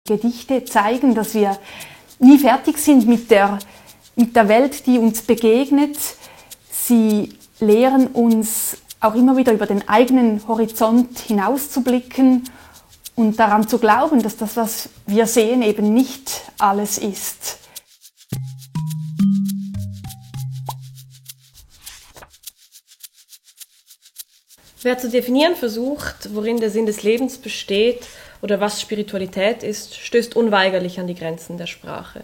Gedichte zeigen, dass wir nie fertig sind mit der Welt, die uns begegnet. Sie lehren uns auch immer wieder über den eigenen Horizont hinauszublicken und daran zu glauben, dass das, was wir sehen, eben nicht alles ist. Wer zu definieren versucht, worin der Sinn des Lebens besteht oder was Spiritualität ist, stößt unweigerlich an die Grenzen der Sprache.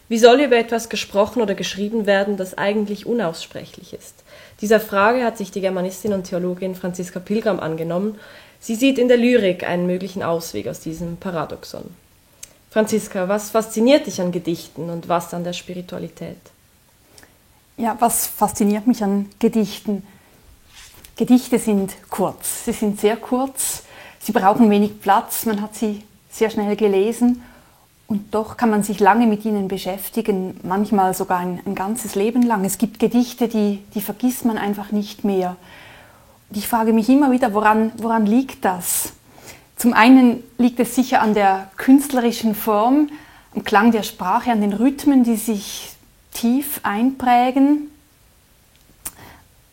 Wie soll über etwas gesprochen oder geschrieben werden, das eigentlich unaussprechlich ist? Dieser Frage hat sich die Germanistin und Theologin Franziska Pilgram angenommen. Sie sieht in der Lyrik einen möglichen Ausweg aus diesem Paradoxon. Franziska, was fasziniert dich an Gedichten und was an der Spiritualität? Ja, was fasziniert mich an Gedichten? Gedichte sind kurz, sie sind sehr kurz, sie brauchen wenig Platz, man hat sie sehr schnell gelesen und doch kann man sich lange mit ihnen beschäftigen, manchmal sogar ein ganzes Leben lang. Es gibt Gedichte, die vergisst man einfach nicht mehr. Und ich frage mich immer wieder, woran liegt das? Zum einen liegt es sicher an der künstlerischen Form, am Klang der Sprache, an den Rhythmen, die sich tief einprägen.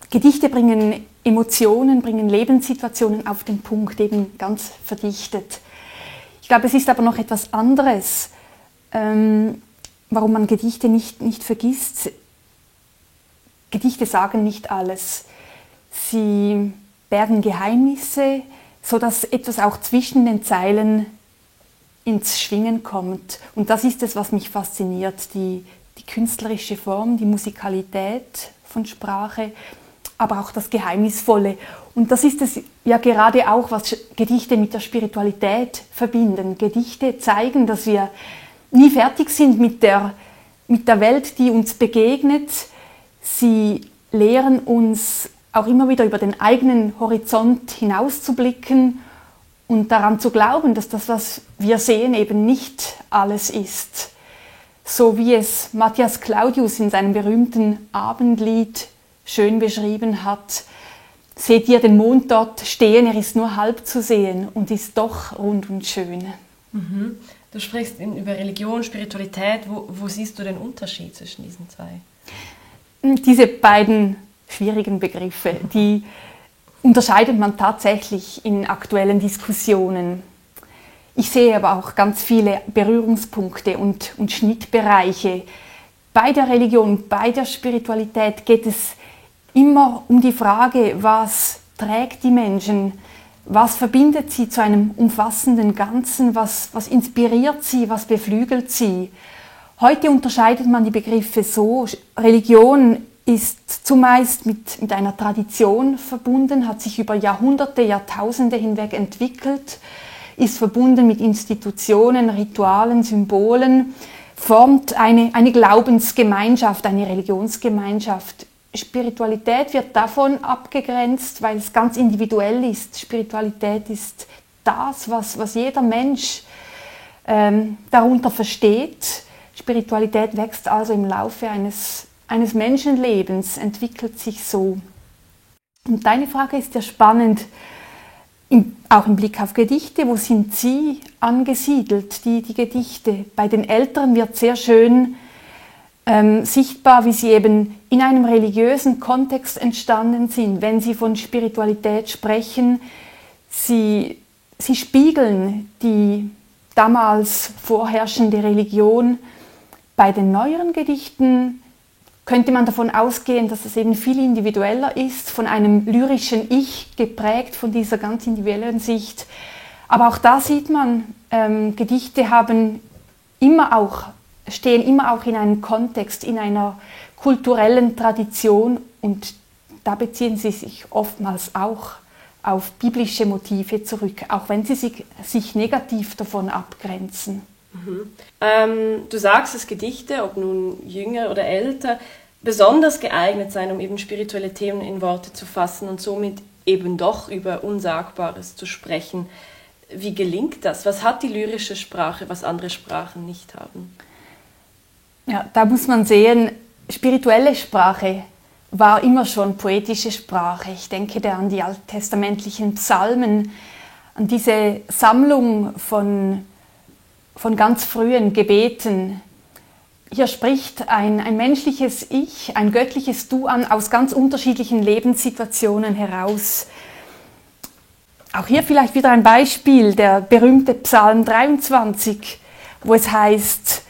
Gedichte bringen Emotionen, bringen Lebenssituationen auf den Punkt, eben ganz verdichtet. Ich glaube, es ist aber noch etwas anderes, warum man Gedichte nicht vergisst. Gedichte sagen nicht alles. Sie bergen Geheimnisse, sodass etwas auch zwischen den Zeilen ins Schwingen kommt. Und das ist es, was mich fasziniert, die künstlerische Form, die Musikalität von Sprache, aber auch das Geheimnisvolle. Und das ist es ja gerade auch, was Gedichte mit der Spiritualität verbinden. Gedichte zeigen, dass wir nie fertig sind mit der Welt, die uns begegnet. Sie lehren uns auch immer wieder über den eigenen Horizont hinauszublicken und daran zu glauben, dass das, was wir sehen, eben nicht alles ist. So wie es Matthias Claudius in seinem berühmten Abendlied schön beschrieben hat: Seht ihr den Mond dort stehen, er ist nur halb zu sehen und ist doch rund und schön. Mhm. Du sprichst über Religion, Spiritualität. Wo siehst du den Unterschied zwischen diesen zwei? Diese beiden schwierigen Begriffe, die unterscheidet man tatsächlich in aktuellen Diskussionen. Ich sehe aber auch ganz viele Berührungspunkte und Schnittbereiche. Bei der Religion, bei der Spiritualität geht es immer um die Frage, was trägt die Menschen, was verbindet sie zu einem umfassenden Ganzen, was inspiriert sie, was beflügelt sie. Heute unterscheidet man die Begriffe so: Religion ist zumeist mit einer Tradition verbunden, hat sich über Jahrhunderte, Jahrtausende hinweg entwickelt, ist verbunden mit Institutionen, Ritualen, Symbolen, formt eine Glaubensgemeinschaft, eine Religionsgemeinschaft. Spiritualität wird davon abgegrenzt, weil es ganz individuell ist. Spiritualität ist das, was jeder Mensch darunter versteht. Spiritualität wächst also im Laufe eines Menschenlebens, entwickelt sich so. Und deine Frage ist ja spannend, auch im Blick auf Gedichte. Wo sind sie angesiedelt, die Gedichte? Bei den Älteren wird sehr schön sichtbar, wie sie eben in einem religiösen Kontext entstanden sind. Wenn sie von Spiritualität sprechen, sie spiegeln die damals vorherrschende Religion. Bei den neueren Gedichten könnte man davon ausgehen, dass es eben viel individueller ist, von einem lyrischen Ich geprägt, von dieser ganz individuellen Sicht. Aber auch da sieht man, Gedichte stehen immer auch in einem Kontext, in einer kulturellen Tradition, und da beziehen sie sich oftmals auch auf biblische Motive zurück, auch wenn sie sich negativ davon abgrenzen. Du sagst, dass Gedichte, ob nun jünger oder älter, besonders geeignet seien, um eben spirituelle Themen in Worte zu fassen und somit eben doch über Unsagbares zu sprechen. Wie gelingt das? Was hat die lyrische Sprache, was andere Sprachen nicht haben? Ja, da muss man sehen, spirituelle Sprache war immer schon poetische Sprache. Ich denke da an die alttestamentlichen Psalmen, an diese Sammlung von von ganz frühen Gebeten. Hier spricht ein menschliches Ich, ein göttliches Du an, aus ganz unterschiedlichen Lebenssituationen heraus. Auch hier vielleicht wieder ein Beispiel, der berühmte Psalm 23, wo es heißt: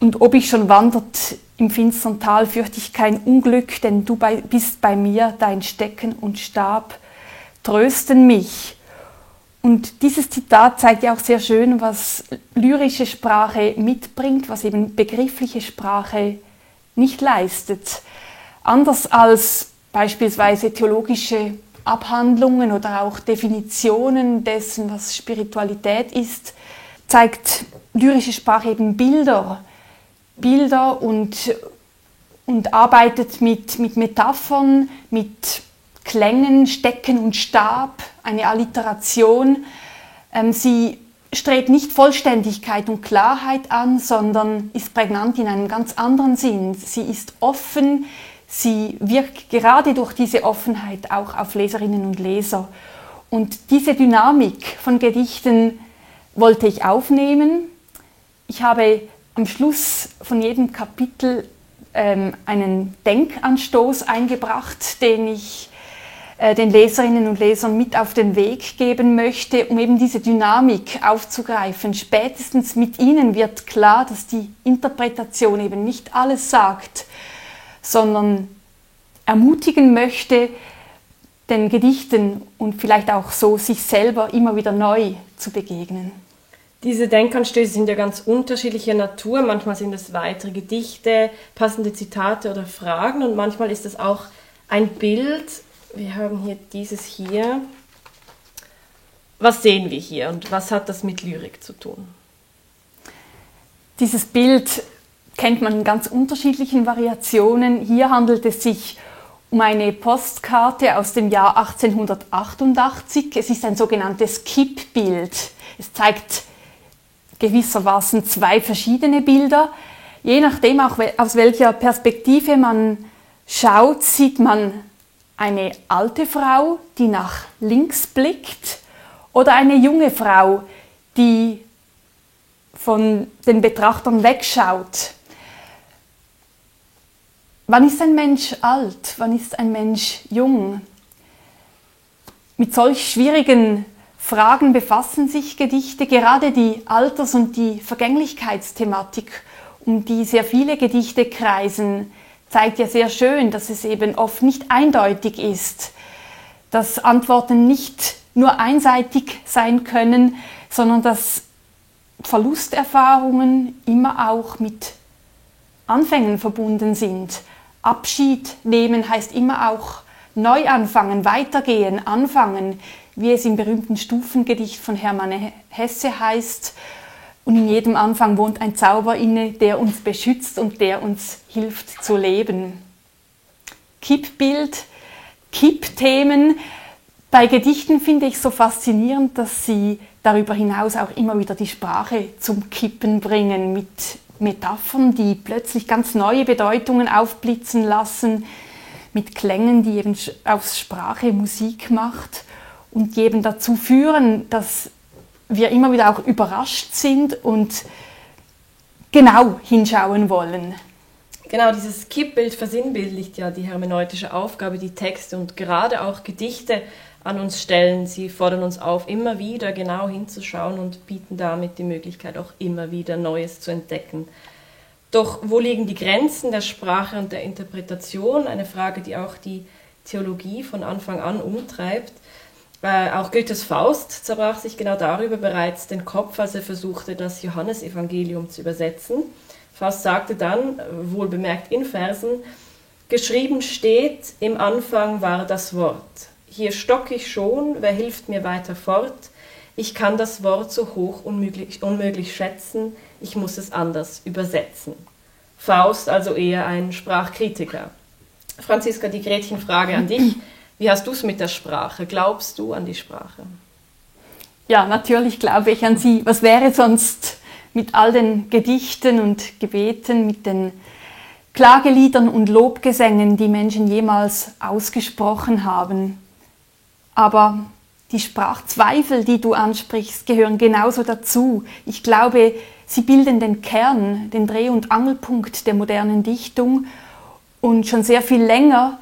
Und ob ich schon wandert im finstern Tal, fürchte ich kein Unglück, denn du bist bei mir, dein Stecken und Stab trösten mich. Und dieses Zitat zeigt ja auch sehr schön, was lyrische Sprache mitbringt, was eben begriffliche Sprache nicht leistet. Anders als beispielsweise theologische Abhandlungen oder auch Definitionen dessen, was Spiritualität ist, zeigt lyrische Sprache eben Bilder und arbeitet mit Metaphern, mit Klängen, Stecken und Stab, eine Alliteration. Sie strebt nicht Vollständigkeit und Klarheit an, sondern ist prägnant in einem ganz anderen Sinn. Sie ist offen, sie wirkt gerade durch diese Offenheit auch auf Leserinnen und Leser. Und diese Dynamik von Gedichten wollte ich aufnehmen. Ich habe am Schluss von jedem Kapitel einen Denkanstoß eingebracht, den ich den Leserinnen und Lesern mit auf den Weg geben möchte, um eben diese Dynamik aufzugreifen. Spätestens mit ihnen wird klar, dass die Interpretation eben nicht alles sagt, sondern ermutigen möchte, den Gedichten und vielleicht auch so sich selber immer wieder neu zu begegnen. Diese Denkanstöße sind ja ganz unterschiedlicher Natur. Manchmal sind es weitere Gedichte, passende Zitate oder Fragen und manchmal ist es auch ein Bild. Wir haben hier dieses hier. Was sehen wir hier und was hat das mit Lyrik zu tun? Dieses Bild kennt man in ganz unterschiedlichen Variationen. Hier handelt es sich um eine Postkarte aus dem Jahr 1888. Es ist ein sogenanntes Kippbild. Es zeigt gewissermaßen zwei verschiedene Bilder. Je nachdem, auch aus welcher Perspektive man schaut, sieht man eine alte Frau, die nach links blickt, oder eine junge Frau, die von den Betrachtern wegschaut. Wann ist ein Mensch alt? Wann ist ein Mensch jung? Mit solch schwierigen Fragen befassen sich Gedichte, gerade die Alters- und die Vergänglichkeitsthematik, um die sehr viele Gedichte kreisen, zeigt ja sehr schön, dass es eben oft nicht eindeutig ist, dass Antworten nicht nur einseitig sein können, sondern dass Verlusterfahrungen immer auch mit Anfängen verbunden sind. Abschied nehmen heißt immer auch neu anfangen, weitergehen, anfangen, wie es im berühmten Stufengedicht von Hermann Hesse heißt. Und in jedem Anfang wohnt ein Zauber inne, der uns beschützt und der uns hilft zu leben. Kippbild, Kippthemen. Bei Gedichten finde ich so faszinierend, dass sie darüber hinaus auch immer wieder die Sprache zum Kippen bringen, mit Metaphern, die plötzlich ganz neue Bedeutungen aufblitzen lassen, mit Klängen, die eben aus Sprache Musik macht und die eben dazu führen, dass wir immer wieder auch überrascht sind und genau hinschauen wollen. Genau, dieses Kippbild versinnbildlicht ja die hermeneutische Aufgabe, die Texte und gerade auch Gedichte an uns stellen. Sie fordern uns auf, immer wieder genau hinzuschauen und bieten damit die Möglichkeit, auch immer wieder Neues zu entdecken. Doch wo liegen die Grenzen der Sprache und der Interpretation? Eine Frage, die auch die Theologie von Anfang an umtreibt. Auch Goethes Faust zerbrach sich genau darüber bereits den Kopf, als er versuchte, das Johannesevangelium zu übersetzen. Faust sagte dann, wohl bemerkt in Versen, geschrieben steht, im Anfang war das Wort. Hier stock ich schon, wer hilft mir weiter fort? Ich kann das Wort so hoch unmöglich schätzen, ich muss es anders übersetzen. Faust also eher ein Sprachkritiker. Franziska, die Gretchenfrage an dich. Wie hast du es mit der Sprache? Glaubst du an die Sprache? Ja, natürlich glaube ich an sie. Was wäre sonst mit all den Gedichten und Gebeten, mit den Klageliedern und Lobgesängen, die Menschen jemals ausgesprochen haben? Aber die Sprachzweifel, die du ansprichst, gehören genauso dazu. Ich glaube, Sie bilden den Kern, den Dreh- und Angelpunkt der modernen Dichtung. Und schon sehr viel länger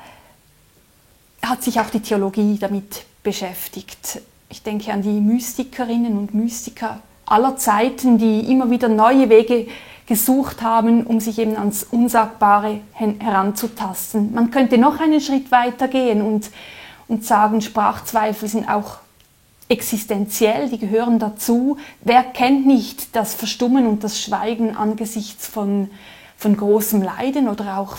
hat sich auch die Theologie damit beschäftigt. Ich denke an die Mystikerinnen und Mystiker aller Zeiten, die immer wieder neue Wege gesucht haben, um sich eben ans Unsagbare heranzutasten. Man könnte noch einen Schritt weiter gehen und sagen, Sprachzweifel sind auch existenziell, die gehören dazu. Wer kennt nicht das Verstummen und das Schweigen angesichts von großem Leiden oder auch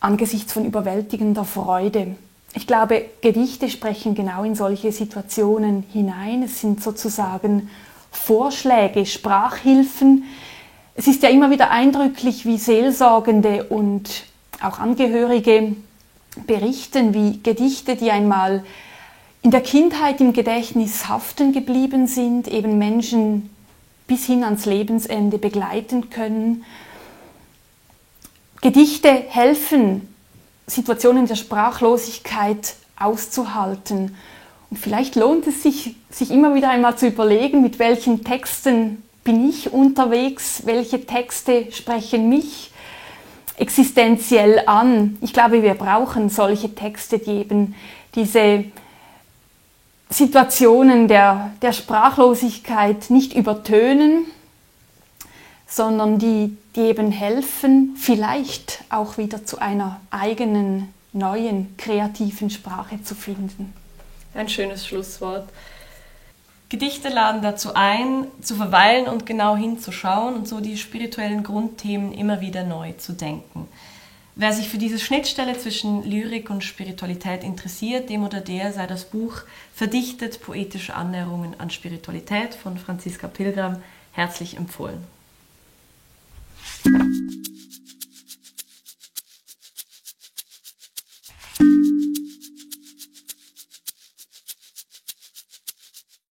angesichts von überwältigender Freude? Ich glaube, Gedichte sprechen genau in solche Situationen hinein. Es sind sozusagen Vorschläge, Sprachhilfen. Es ist ja immer wieder eindrücklich, wie Seelsorgende und auch Angehörige berichten, wie Gedichte, die einmal in der Kindheit im Gedächtnis haften geblieben sind, eben Menschen bis hin ans Lebensende begleiten können. Gedichte helfen, Situationen der Sprachlosigkeit auszuhalten. Und vielleicht lohnt es sich immer wieder einmal zu überlegen, mit welchen Texten bin ich unterwegs, welche Texte sprechen mich existenziell an. Ich glaube, wir brauchen solche Texte, die eben diese Situationen der Sprachlosigkeit nicht übertönen, sondern die eben helfen, vielleicht auch wieder zu einer eigenen, neuen, kreativen Sprache zu finden. Ein schönes Schlusswort. Gedichte laden dazu ein, zu verweilen und genau hinzuschauen und so die spirituellen Grundthemen immer wieder neu zu denken. Wer sich für diese Schnittstelle zwischen Lyrik und Spiritualität interessiert, dem oder der sei das Buch Verdichtet poetische Annäherungen an Spiritualität von Franziska Pilgram herzlich empfohlen.